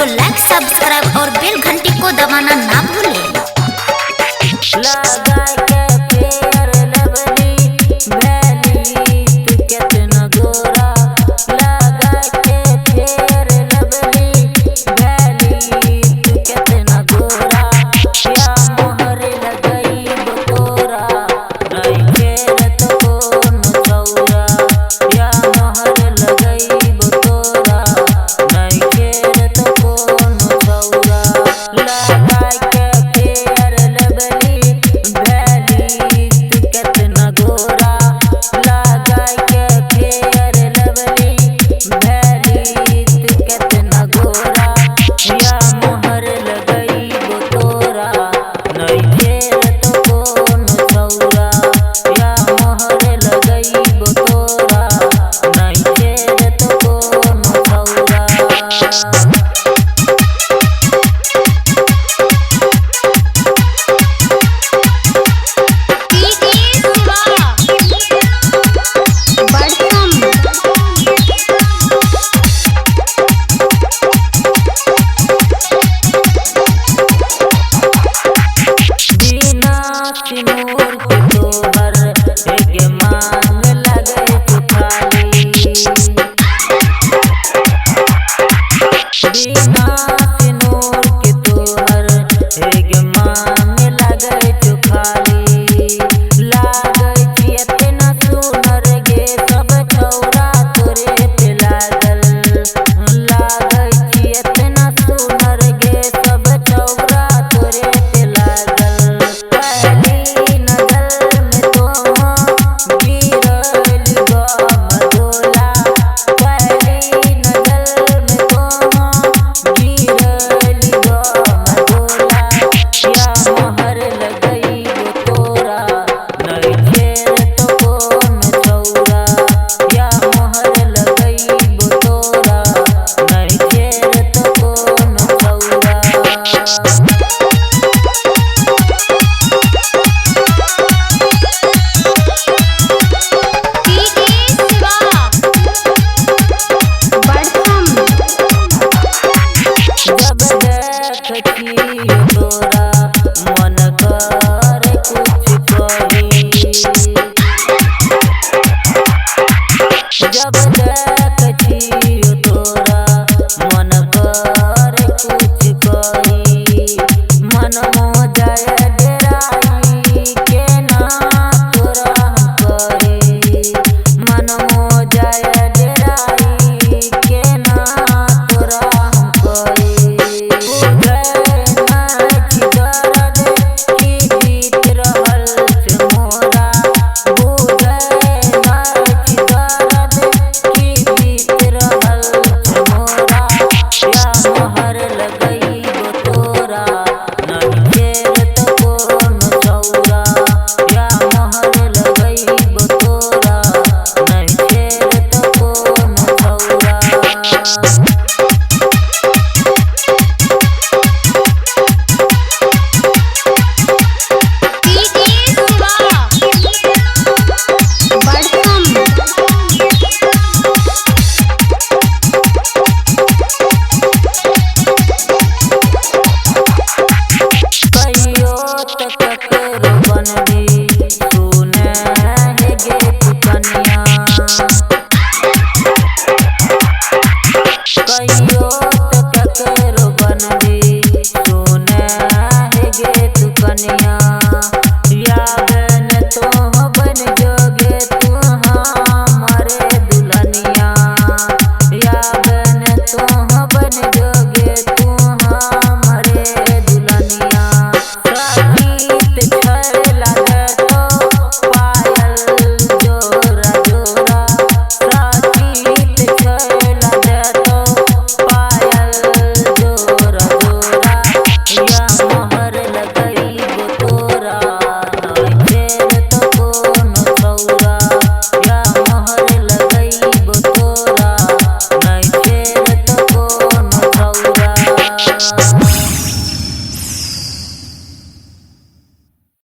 Video like, subscribe और बेल घंटी को दबाना ना भूलें। लगाय के फेयर लवली भैली तू केतना गोरा। लगाय के फेयर लवली भैली तू केतना गोरा। या मोहर लगईब तोरा नइखे रे तो कोनो छौरा। या मोहर लगईब तोरा नइखे रे तो कोनो छौरा। लगाय के फेयर लवली भैली तू केतना गोरा। लगाय के फेयर लवली भैली तू केतना गोरा। या मोहर लगईब तोरा नइखे रे तो कोनो छौरा। या मोहर लगईब तोरा नइखे रे तो कोनो छौरा। बिना सिनूर के तोहर एक मांग लगै छौ खाली। बिना सिनूर